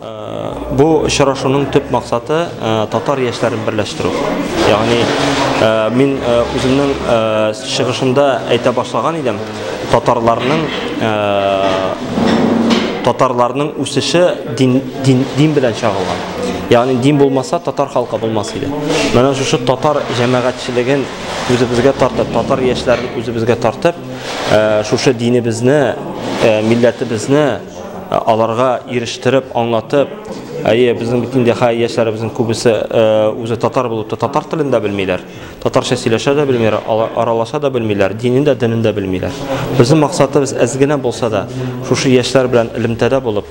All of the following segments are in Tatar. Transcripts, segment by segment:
Бу очрашуның төп максаты татар яшьләрен берләштерү. Ягъни мин үземнең чыгышымда әйтә башлаган идем, татарларның татарларның үсеше дин, дин, дин белән чагылган. Ягъни дин булмаса, татар халкы булмас иде. Менә шушы татар җәмәгатьчелеген үзебезгә тартып, татар яшьләрен үзебезгә тартып, шушы динебезне, милләтебезне аларга ирештереп, аңлатып, әйе, безнең бит инде хәй яшьләребезнең күбесе үзе татар булып та татар телен дә белмиләр. Татарча сөйләшә дә белмиләр, аралаша да белмиләр, динен дә, денен дә белмиләр. Безнең максатыбыз әз генә булса да, шушы яшьләр белән элемтәдә булып,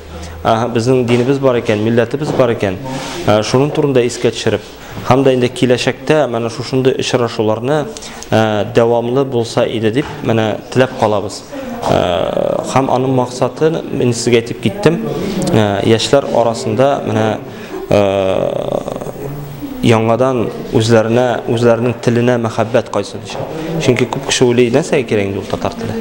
безнең динебез бар икән, милләтебез бар икән, шуның турында искә төшереп, Һәм дә инде киләчәктә менә шушындый очрашуларны дәвамлы булса иде дип менә теләп калабыз. Һәм аның максаты, мин сезгә әйтеп киттем, яшьләр арасында менә яңадан үзләренә, үзләренең теленә мәхәббәт кайтсын өчен. Чөнки күп кеше уйлый, нәрсәгә кирәк инде ул татар теле?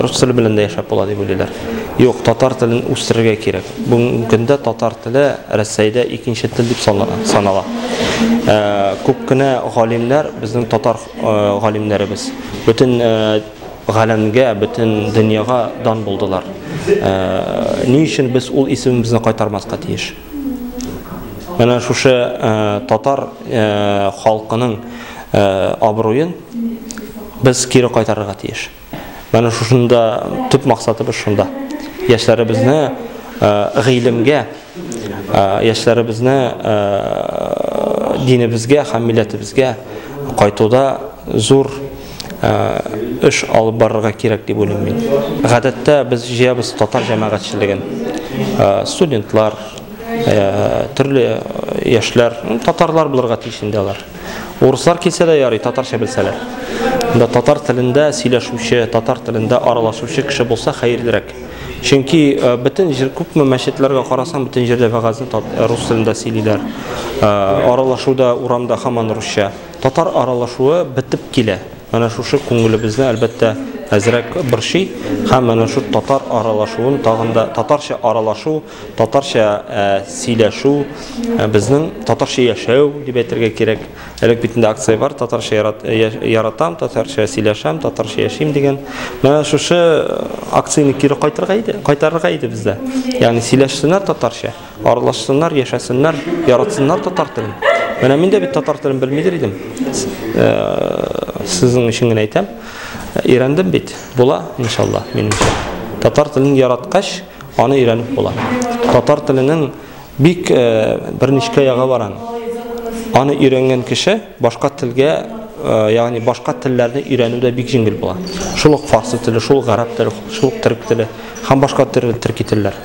Рус теле белән дә яшәп була дип уйлыйлар. Юк, татар телен үстерергә кирәк. Бүгенге көндә татар теле Рәсәйдә икенче тел дип санала. Күп кенә галимнәр, безнең татар галимнәребез, бөтен галәмгә, бөтен дөньяга дан булдылар. Ни өчен без ул исемебезне кайтармаска тиеш? Менә шушы татар халкының абруен без кире кайтарырга тиеш. Менә шушында төп максатыбыз шунда. Яшьләребезне гыйлемгә, яшьләребезне динебезгә һәм милләтебезгә кайтуда зур эш алып барырга кирәк дип уйлыйм мин. Гадәттә без җыябыз татар җәмәгатьчелеген. Студентлар, төрле яшьләр, татарлар булырга тиеш инде алар. Урыслар килсә дә ярый, татарча белсәләр. Монда татар телендә сөйләшүче, татар телендә аралашучы кеше булса хәерлерәк. Чөнки э, бөтен җир күпме мәчетләргә карасаң, бөтен җирдә вәгазьне э, рус телендә сөйлиләр. Э, аралашуда урамда һаман русча. Татар аралашуы бетеп килә. Менә шушы күңелебезне әлбәттә әзрәк борчый һәм менә шу татар аралашуын тагын да татарча аралашу Татарча сөйләшү, безнең татарча яшәү дип әйтергә кирәк. Элек бит инде акция бар, татарча яратам, татарча сөйләшәм, татарча яшим дигән. Менә шушы акцияне кире кайтырга иде, кайтарырга иде бездә. Ягъни сөйләшсеннәр татарча, аралашсыннар, яшәсеннәр, яратсыннар татар телен. Менә мин дә бит татар телен белмидер идем. Сезнең өчен генә әйтәм. Өйрәндем бит. Була, иншалла, минемчә. Татар телен яраткач, Аны өйрәнеп була. Татар теленең бик бер нечкә ягы бар аның. Аны өйрәнгән кеше башка телгә, ягъни башка телләрне өйрәнү дә бик җиңел була. Шул ук фарсы теле, шул ук гарәп теле, шул ук төрек теле һәм башка төрле төрки телләр.